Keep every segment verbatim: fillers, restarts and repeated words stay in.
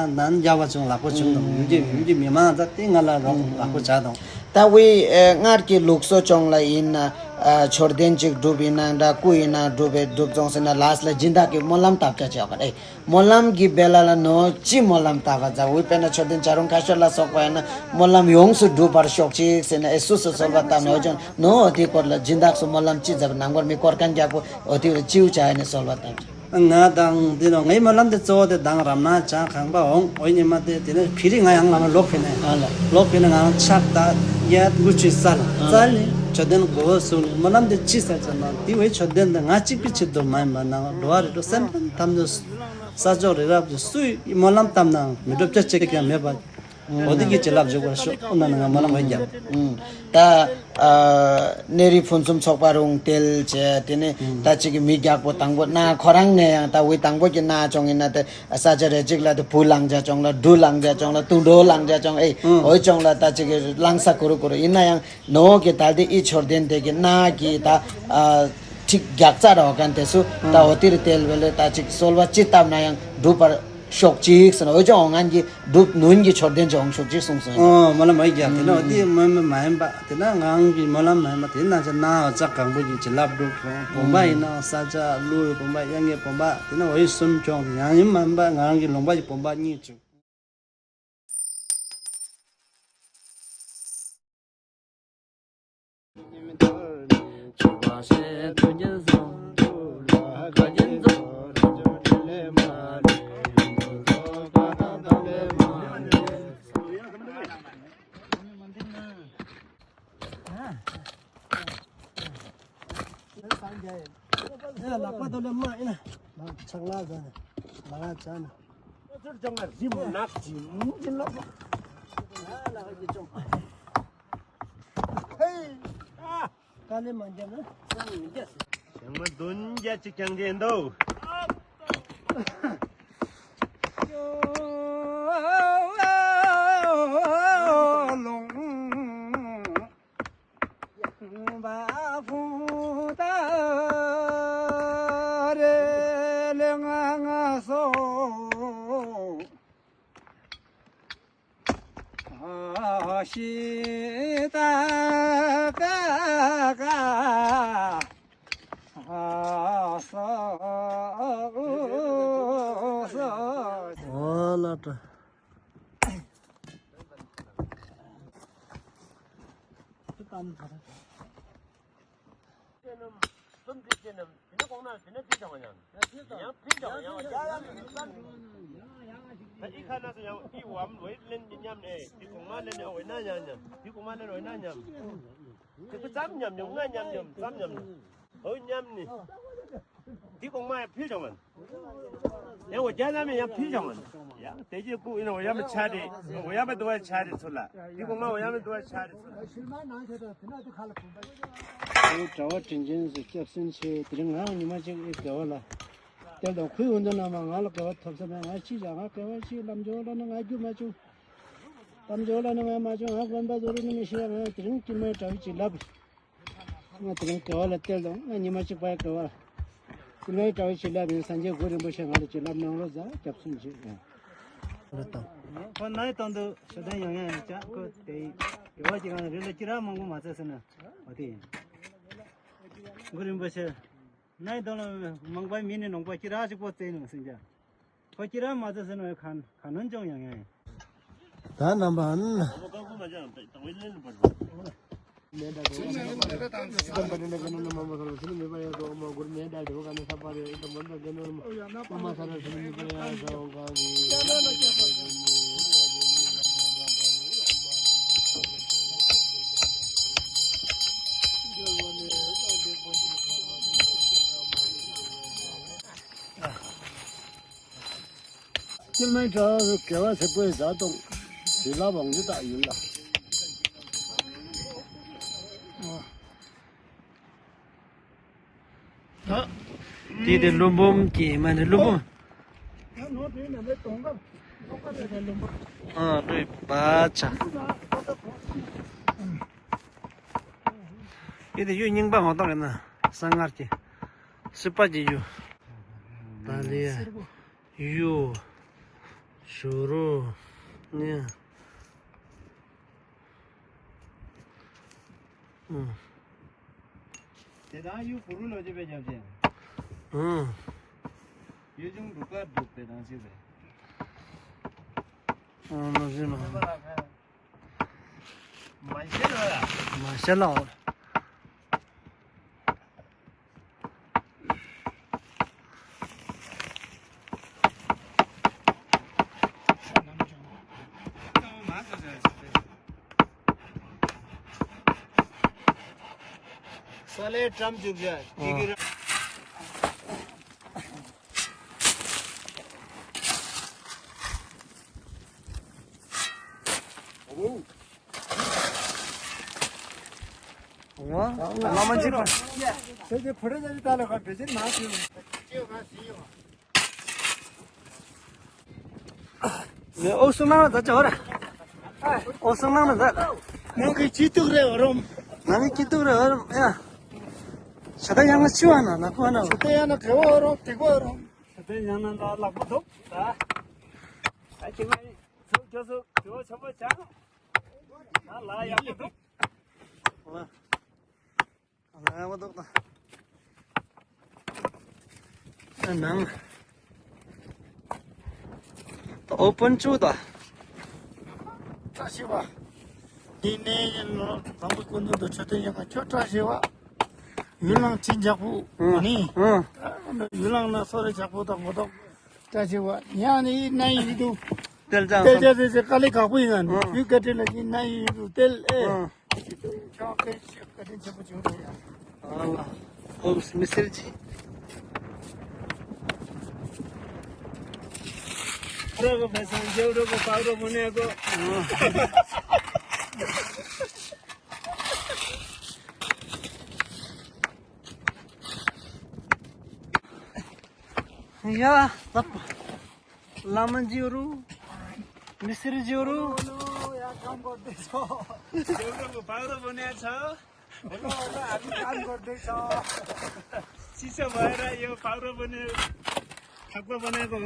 ནན་རྒྱག་པ་བྱུང་ལག་པོ་བྱུང་དང་ཡུལ་གྱི་ཡུལ་གྱི་མི་མང་ད་ཏིང་ང་ལ་རོགས་ལག་པོ་བྱ་དང་། ད་དབུས་ཨེ་སྔར་གྱི་ལུགས་སྲོལ་ཅོང་ལ་ཡིན་ན་ཨ་མཆོད་རྟེན་ཅིག་སྒྲུབ་ཡིན་ན་འདྲ་སྐུ་ཡིན་ན་སྒྲུབ་པའི་སྒྲུབ་རྫོང་ཟེར་ན་ལས་ལ་སྦྱིན་བདག་གི་སྨོན་ལམ་བཏབ་བྱ་བྱ་བ་རེད། སྨོན་ལམ་གྱི་བེ་ལ་ལ་ནོ་ཅི་སྨོན་ལམ་བཏབ་པ་ཙ་དབུས་དཔེར་ན་མཆོད་རྟེན་བྱ་རུང་ཁ་ཤོར་ལ་སོགས་པ་ཡིན་ན་སྨོན་ལམ་ཡོངས་སུ་འགྲུབ་པར་ཤོག་ཅིག་ཟེར་ན་ཨེ་སུ་སུ་གསོལ་བ་བཏབ་ནོ་ཅོང་ནོ་འོ་དེའི་སྐོར་ལ་སྦྱིན་བདག་སུ་སྨོན་ལམ་ཅི་བཏབ་ནང་པར་མི་སྐོར་མཁན་རྒྱག་པོ་འོ་དེ་ལ་ཅིའུ་བྱ་ཡ་ནི་གསོལ་བ་བཏབ། ང་དང་འདི་ནོ་ངའི་སྨོན་ལམ་དེ་གཙོ་བོ་དེ་དང་རབ་ན་ཅང་ཁང་པ་འོང་འོ་ཉི་མ་དེ་དེ་ནས་ཕི་རི་ང་ཡང་ལ་མ་ལོག་ཕི་ནས་ཨ་ལ་ལོག་ཕི་ནས་ང་ཕྱག་ད་ཡ་དགུ་ཆུ་ས་ལ་ཨ་ལ་ཙལ་ནས་མཆོད་རྟེན་གོ་བོ་སུ་ནས་སྨོན་ལམ་དེ་ཅི་ས་ཙམ་ན་དེ་བའི་མཆོད་རྟེན་དེ་ང་གཅིག་པུ་ཆེད་དུ་མ་ཡིན་པ་ན་འགྲོ་བ་རེ་འགྲོ་སེམས་ཅན་ཐམས་ཅད་ས་ཕྱོགས་རི་རབ་ཀྱི་སུས་སྨོན་ལམ་བཏབ་ནའང་མི་འགྲུབ་ཅག་གཅིག་ཀྱང་མེད་པ། འོ་དེ་གི་བྱིན་རླབས་འཇུག་པར་ཤོག་ཨོ་ན་ན་ང་སྨོན་ལམ་བྱེད་རྒྱབ། ད་ཨ་གནས་རི་ཕུན་སུམ་ཚོགས་པ་རུང་དེལ་བྱས་དེ་ནས་ད་ཅིག་གི་མི་རྒྱག་པོ་དང་པོ་ན་ཁོ་རང་ནས་ཡང་ད་འུའི་དང་པོ་གི་ན་ཅོང་ཡིན་ན་དེ་ས་ཆ་རེ་ཅིག་ལ་དེ་བུ་ལང་བྱ་ཅོང་ལ་འབྲུ་ལང་བྱ་ཅོང་ལ་དུང་འགྲོ་ལང་བྱ་ཅོང་ཨེ་འོ་ཅོང་ལ་ད་ཅིག་གི་ལང་ས་གུ་རུ་གུ་རུ་ཡིན་ན་ཡང་ནོ་གི་ད་དེ་ཨི་མཆོད་རྟེན་དེ་གི་ན་གི་ད་ཨ་ཁྲིག་རྒྱག་རྩ་རོགས་མཁན་དེ་སུ་ད་འོ་དེ་རི་དེལ་བེ་ལེ་ད་ཅིག་གསོལ་བ་ཅི་བཏབ་ན་ཡང་འགྲུབ་པར། ཤོག་ཅིག་ཟེར་ན་འོ་ཅོག་འོང་ངན་གྱི་སྒྲུབ་ནུན་གྱི་མཆོད་རྟེན་ཅིག་འོང་ཤོག་ཅིག་གསུངས་སོང་། ཨོ་མ་ལ་མ་ཡིག་རྒྱག་དེ་ནོ་དེ་མ་མ་མ་ཡིན་པ་དེ་ན་ངང་གི་མ་ལ་མ་ཡིན་པ་དེ་ན་ཆ་ན་འོ་ཙག་གང་པོ་གྱི་བྱིན་རླབས་སྒྲུབ་སོང་བུམ་པ་ཡིན་ན་ས་ཆ་ཀླུའི་བུམ་པ་གཡང་གི་བུམ་པ་དེ་ན་འོ་ཡི་གསུམ་ཅོག་དེ་ཡང་ཡིན་མ་ཡིན་པ་ངང་གི་ལུང་པ་གྱི་བུམ་པ་གཉིས་ཅིག་ལག་པ་དོ་ལ་མ་ཨེ་ན། ལག་ཆག་ལ་ཟ་ནས། ལ་ལ་ཆ་ན། ཚུར་ཅང་ལ་རི་མོ་ནག་ཅི་མུ་ཅི་ལོག་ལ་ལ་གི་ཅོང་། ཧེ། ཨ། ཀ་ལེ་མ་འཇམ་ན་སང་མི་རྒྱ་སི། ཞང་མ་བདུན་བརྒྱ་ཅིག་ཀྱང་འདྲེན་འདུག་ཨོ་ལ་ཏྲ། སུམ་ཁྲི་ཅན་ནམ་དེ་ནི་གོང་ན་དེ་ནི་ཕིལ་བྱ་བ་ཡང་། ཡང་ཕིལ་བྱ་བ་ཡང་ཡ་ཡ་མི་ནི་བསམ་གྱི། ད་ཨི་ཁ་ན་སུ་ཡང་ཨི་བམ་ཝེ་ལེན་གྱི་མཉམ་ནས་དེ་གོང་མ་ལེན་ནས་ཝེ་ན་མཉམ་མཉམ་དེ་གོང་མ་ལེན་ཝེ་ན་མཉམ། དེ་ཚོ་ཙམ་མཉམ་མཉམ་ང་མཉམ་མཉམ་ཙམ་མཉམ་ནི། ཨོ་མཉམ་ནི། དེ་གོང་མ་ཡང་ཕིལ་བྱ་བ། ཡང་འོ་རྒྱ་ལ་མི་ཡང་ཕིལ་བྱ་བ། ཡང་དེ་རྗེས་ཀུ་ཡིན་འོ་ཡ་མི་ཆ་རེད། འོ་ཡ་མི་དུ་བ་ཆ་རེད་ཚུར་ལ། དེ་གོང་མ་འོ་ཡ་མི་དུ་བ་ཆ་རེད་ཚུར་ལ། ཨོ་གྲྭ་བ་དྲིན་ཅན་ཚོས་སྐྱབས་སེམས་ཆེ་དེ་རིང་ང་ཉི་མ་གཅིག་ཨེ་དགེ་བ་ལ། དེ་དང་ཁུལ་འོང་དུ་ན་མ་ང་ལ་དགེ་བ་ཐོབ་ས་མེད་ང་ཅི་བྱ་ང་དགེ་བ་ཅི་ལམ་འཇོག་ལ་ནི་ང་རྒྱུ་མ་བྱུང་། ལམ་འཇོག་ལ་ནི་ང་མ་བྱུང་ང་དགོན་པ་བཟོ་རུ་ནི་མི་ཤེས་ང་དེ་རིང་དཀྱིལ་མའི་གྲྭ་བ་ཅིག་ལབ། ང་དེ་རིང་དགེ་བ་ལ་གཏད་དང་ང་ཉི་མ་གཅིག་པའི་དགེ་བ་ལ། དཀྱིལ་མའི་གྲྭ་བ་ཞིག་ལབ་ཡིན་སངས་རྒྱས་གུ་རིན་པོ་ཆེ་ང་ལ་ཅིག་ལབ་གནང་རོགས་ཟ་སྐྱབས་སུ་མཆི། རེད་དང་། ཁོ་ནའི་སྟེང་དུ་ཞལ་འདོན་ཡང་ཡང་ཡང་བྱ་ཁོ་དེ་དགེ་བ་ཅིག་ང་རི་ལ་ཅི་ར་མང་པོ་མ་བཙལ་ཟེར་ན་འོ་དེ་ཡིན། གུ་རིན་པོ་ཆེ་ནའི་སྟེང་ལ་མང་པའི་མི་ནི་ནོངས་པ་ཅི་ར་ཅིག་པོ་བཙལ་ནས་ཟིན་ཀྱང་། ཁོ་ཁྱེད་རང་མ་ཚད་ཟེར་ནས་ག་ག་ནོན་ཅུང་ཡང་ཡང་ཡིན། ད་རྣམ་པ་ཨ་ནི། ཅི་མིན་གྲོགས་དགེ་བ་ཚེ་པོའི་བཟའ་བཏུང་བྱིན་རླབས་འོང་གི་རྟགས་ཡིན་ལ། དེ་དེ་ཀླུ་འབུམ་གྱི་མ་ནི་ཀླུ་འབུམ། ཨ་ཀླུའི་བ་ཆ། དེ་དེ་གཡུ་རྙིང་པ་ངོ་ཐོག་ཡིན་ན་གསང་སྔགས་ཀྱི་སྲིད་པ་གྱི་གཡུ། ད་ལི་ཡ། ཡུ། ཞུ་རུ་ནི། ཨུ། དེ་དང་ཡུ་གུ་རུ་ལོ་ཅེ་པའི་རྒྱབ་ཅན། ཨུ། ཡུ་ཆུང་འབྲུག་དཀར་འབྲུག་དེ་དང་ཅི་རེད། ཨུ་ནོ་ཟིན་ནོ། མ་ཤེས་ལ། མ་ཤེས་ལ། ས་ལའི་ཀྲམ་བཅུག་བྱ་ཅིག་གི་ར། ང་ལ་མ་འཇིགས་པ། ཁྱེད་ཀྱི་བུ་རེ་ཅན་ད་ལ་ཁ་བེད་ཅིག་མ་ཟིན། ནས་ཨོ་སུ་ནང་ལ་ད་ཅོ་ར། ཨོ་སུ་ནང་ལ་ད། ནང་གི་སྐྱིད་སྡུག་རེད་འོ་རོམ། ནང་གི་སྐྱིད་སྡུག་རེད་འོ་རོམ་ཡ། ཞ་ད་ཡང་ང་ཆུ་བ་ན་ན་ཁོ་ན། ཞ་ད་ཡང་ན་གེ་བ་འོ་རོམ་དེ་གོ་འོ་རོམ། ཞ་ད་ཡང་ན་ད་ལག་པ་འདུག་ད། ད་ཅི་མ་ཡིན། ཚུགས་ཁྱོད་ཚོ་གེ་བ་ཆོག་པ་ཅང་། ད་ལ་ཡག་པོ་འདུག་ལ་ཡག་པོ་འདུག་ད། ཨ་ནང་། ད་ཨོ་པན་ཅུ་ད། བཀྲ་ཤིས་པ། འདི་ནས་ཡིན་ནོ་དང་པོ་ཀུན་ཏུ་འདུ་ཆོས་དེ་ཡིན་ན་ཁྱོད་བཀྲ་ཤིས་པ། ཡུལ་ལང་ཅི་འཇག་པོ་ཨ་ནི། ཨ། ཡུལ་ལང་ན་སོ་རེ་འཇག་པོ་དང་མོ་དོག་བཀྲ་ཤིས་པ་ཡང་ནི་ཡིན་ན་ཡིན་དུ། ཏེལ་ཅང་ཏེལ་ཅང་ཏེལ་ཅང་དཀའ་ལས་ཁག་པོ་ཡིན་ན་ནི་ཡུལ་བཀའ་དྲིན་ལ་ཡིན་ན་ཡིན་དུ་ཏེལ་ཨེ། ཁྱོད་བཀའ་དྲིན་ཆེན་པོ་བྱུང་རེད་ཡ། ཨ་ལ། ཨོ་མི་སེར་ཅི། རོགས་པ་སང་རྒྱབ་རོགས་པ་པགས་རོགས་པ་ནས་གོ། ཡ། བླ་མ་འཇིགས་རུ། མི་སེར་འཇིགས་རུ། ཡ་ཀམ་གོ་དེ་ཆོ། རྒྱབ་རོགས་པ་པགས་རོགས་པ་ནས་ཆོ། ཨོ་ལོ་ཨོ་ལོ་ཨ་ནི་ཀམ་གོ་དེ་ཆོ། ཅི་ཆོ་བ་ར་ཡོ་པགས་རོགས་པ་ནས། ཐག་པ་པ་ནས་གོ།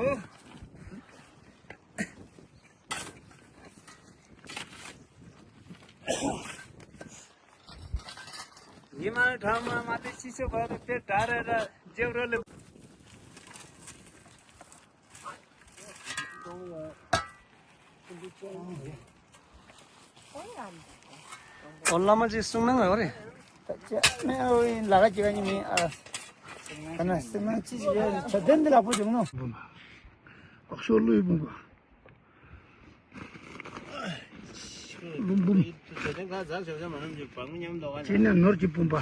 ཉི་མ་གྲང་མ་མ་དེ་ཤི་ཤོ་བ་དེ་དེ་དྲ་རེ་ར་རྒྱབ་ར་ལེ། ཨོ་བླ་མ་ཅིག་གསུང་གནང་ཡོད་རེད། ད་ཅི་མེད་ཨོ་ཡིན་ལ་ག་ཅི་ག་ཉི་མ་ཨ། ད་ན་སེམས་ནང་ཅི་ཞིག་ཡོད་ཆ་ལྡན་འདི་ལ་པོ་བྱུང་ནོ། ཨོག་ཤོ་ལུས་བུམ་པ། ལུམ་བུམ། ཅེས་ནས་ནོར་གྱི་བུམ་པ།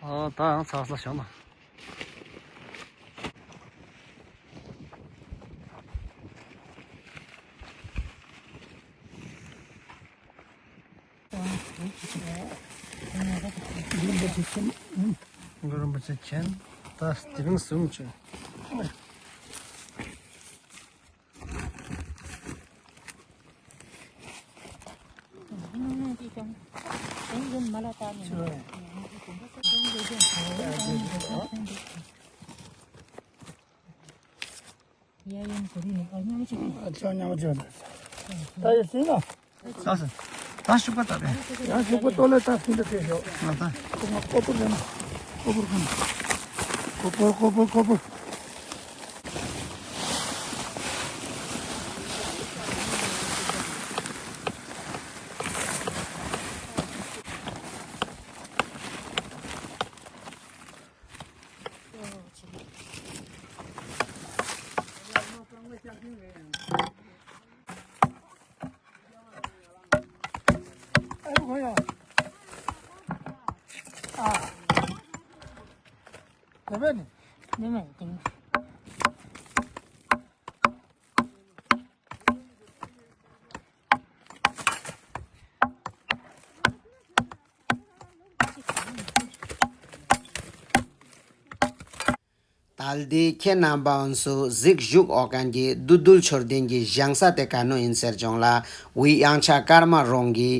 ཨ་ད་ཡང་ཚ་ས་བྱུང་ན། རིན་པོ་ཆེ་མཁྱེན། ད་དེ་རིང་བཟུང་བྱོས། ཡ་ཡིན་གོ་རི་ནི་ཨ་ཉམ་ཆུ། ཨ་ཅག་ཉམ་ཆུ། ད་ཡི་སྲིད་ལ། ད་སྲིད། ད་ཤུག་པ་ད་རེད། ཡང་ཤུག་པ་ཏོ་ལེ་ད་སྲིད་འདི་ཕེ་ཤོག་ང་ད། ཁོ་ང་ཀོ་པུར་རེད་ན། ཀོ་པུར་ཁང་། ཀོ་པུར་ཀོ་པུར་ཀོ་པུར། ད་ གལ་ཏེ་ཁྱེད་རྣམ་པའང་སུ་གཟིགས་བཞུགས་འོག་མཁན་གྱི་བདུད་འདུལ་མཆོད་རྟེན་གྱི་བཞེངས་ས་དེ་ག་ནོ་ཡིན་ཟེར་བྱུང་ལ། དབུས་གཡང་ཆ་ཀརྨ་རོང་གི་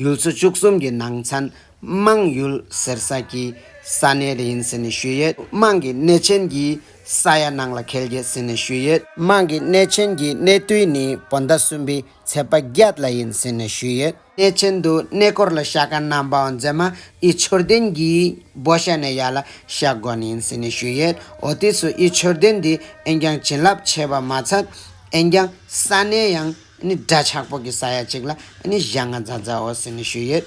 ཡུལ་ཚོ་བཅུ་གསུམ་གྱི་ནང་ཚན་དམངས་ཡུལ་ཟེར་ས་ཀྱི་ས་གནས་རེ་ཡིན་ཟེར་ནས་ཞུས་ཡོད། དམངས་ཀྱི་གནས་ཆེན་གྱི་ས་ཡ་ནང་ལ་འཁེལ་གྱི་ཟེར་ནས་ཞུས་ཡོད། དམངས་ཀྱི་གནས་ཆེན་གྱི་གནས་དུས་ནི་བོད་ཟླ་གསུམ་པའི་ཚེས་པ་བརྒྱད་ལ་ཡིན་ཟེར་ནས་ཞུས་ཡོད། གནས་ཆེན་དུ་གནས་སྐོར་ལ་བཤད་མཁན་རྣམ་པའང་མཛེས་མ་ཨི་མཆོད་རྟེན་གྱི་སྦོ་ཤ་ནས་ཡར་ལ་བཤད་དགོས་ནི་ཡིན་ཟེར་ནས་ཞུས་ཡོད། འོ་དེ་ཚོ་ཨི་མཆོད་རྟེན་འདི་ཨེན་ཀྱང་བྱིན་རླབས་ཆེ་བ་མ་ཚད་ཨེན་ཀྱང་ས་གནས་ཡང་ནི་འདྲ་ཆགས་པོ་གི་ས་ཡ་གཅིག་ལ་ནི་བཞེངས་ང་མཛའ་མཛའ་འོ་ཟེར་ནས་ཞུས་ཡོད།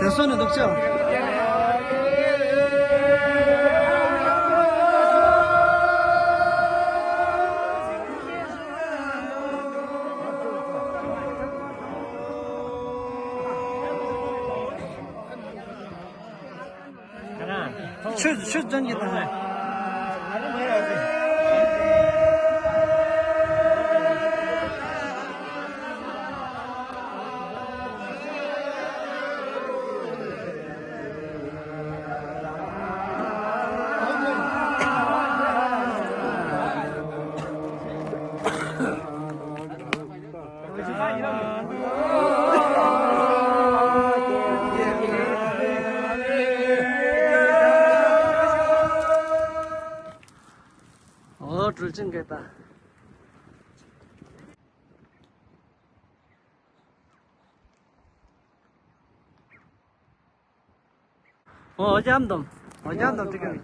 དེ་སོང་ནས་འདུག་ཅོ། ཆུ་ཆུ་ཙམ་གྱི་དང་། ཨོ་གྲུ་ཆེན་གེ་ད། ཨོ་འཇམ་དུམ། ཨོ་འཇམ་དུམ་ཏི་ཀ་ནི།